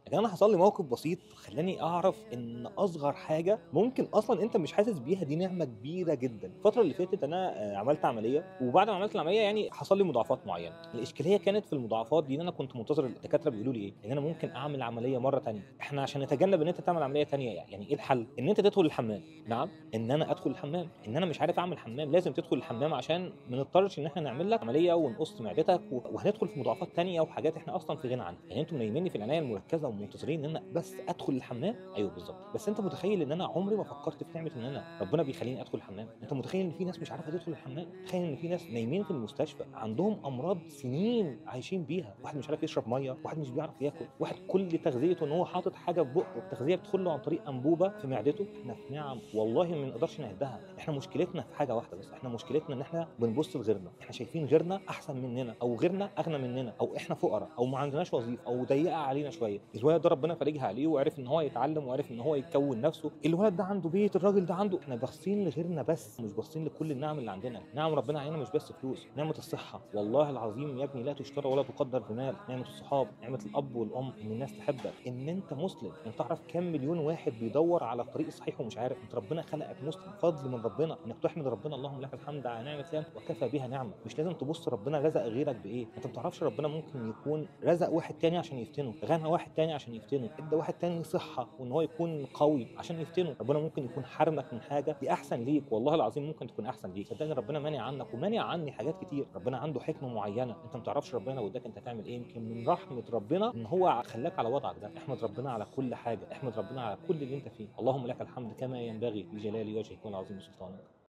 لكن انا حصل لي موقف بسيط خلاني اعرف ان اصغر حاجة ممكن اصلا انت مش حاسس بيها دي نعمه كبيرة جدا. الفترة اللي فاتت انا عملت عملية، وبعد ما عملت العملية يعني حصل لي مضاعفات معينة. الاشكالية كانت في المضاعفات دي ان انا كنت منتظر الدكاترة بيقولوا لي ايه، ان انا ممكن اعمل عملية مرة ثانية. احنا عشان نتجنب ان انت تعمل عملية ثانية يعني ايه الحل؟ ان انت تدخل الحمام. نعم، ان انا ادخل الحمام، ان انا مش عارف اعمل حمام، لازم تدخل الحمام عشان ما نضطرش ان احنا نعمل لك عملية ونقص معدتك وهندخل في مضاعفات ثانية وحاجات احنا اصلا في غنى عنها. يعني انتوا منيميني في العناية المركزة ومنتظرين ان انا بس ادخل الحمام؟ ايوه بالظبط. بس انت متخيل ان انا عمري ما فكرت في نعمه ان انا ربنا بيخليني ادخل الحمام؟ انت متخيل ان في ناس مش عارفه تدخل الحمام؟ تخيل ان في ناس نايمين في المستشفى عندهم امراض سنين عايشين بيها، واحد مش عارف يشرب مية، واحد مش بيعرف ياكل، واحد كل تغذيته ان هو حاطط حاجة في بقه، التغذية بتدخل له عن طريق انبوبة في معدته. احنا في نعم والله ما نقدرش نعدها. احنا مشكلتنا في حاجة واحدة بس، احنا مشكلتنا ان احنا بنبص لغيرنا، احنا شايفين غيرنا احسن مننا، او غيرنا اغنى مننا، او احنا فقراء، او ما عندناش وظيفة، او ضيقه علينا شوية. الولد ده ربنا فرجها عليه وعرف ان هو يتعلم وعرف ان هو يكون نفسه، الولد ده عنده بيت، الراجل ده عنده. احنا باصين لغيرنا بس، مش باصين لكل النعم اللي عندنا. نعم ربنا علينا مش بس فلوس، نعمه الصحة والله العظيم يا ابني لا تشترى ولا تقدر بمال، نعمه الصحاب، نعمه الاب والام، ان الناس تحبك، ان انت مسلم. انت تعرف كم مليون واحد بيدور على الطريق الصحيح ومش عارف؟ انت ربنا خلقك مسلم، فضل من ربنا انك تحمد ربنا، اللهم لك الحمد على نعمه الاسلام وكفى بها نعمه. مش لازم تبص ربنا رزق غيرك بايه، انت ما تعرفش ربنا ممكن يكون رزق واحد تاني عشان يفتنه، غنى واحد تاني عشان يفتنه، ادى واحد تاني صحة وان هو يكون قوي عشان يفتنه. ربنا ممكن يكون حرمك من حاجة دي احسن ليك، والله العظيم ممكن تكون احسن ليك. صدقني ربنا مانع عنك ومانع عني حاجات كتير، ربنا عنده حكمه معينة انت ما تعرفش ربنا لو اداك انت هتعمل ايه. يمكن من رحمه ربنا ان هو خلاك على وضعك ده. احمد ربنا على كل حاجة، احمد ربنا على كل اللي انت فيه. اللهم لك الحمد كما ينبغي لجلال وجهك والعظيم سلطانك.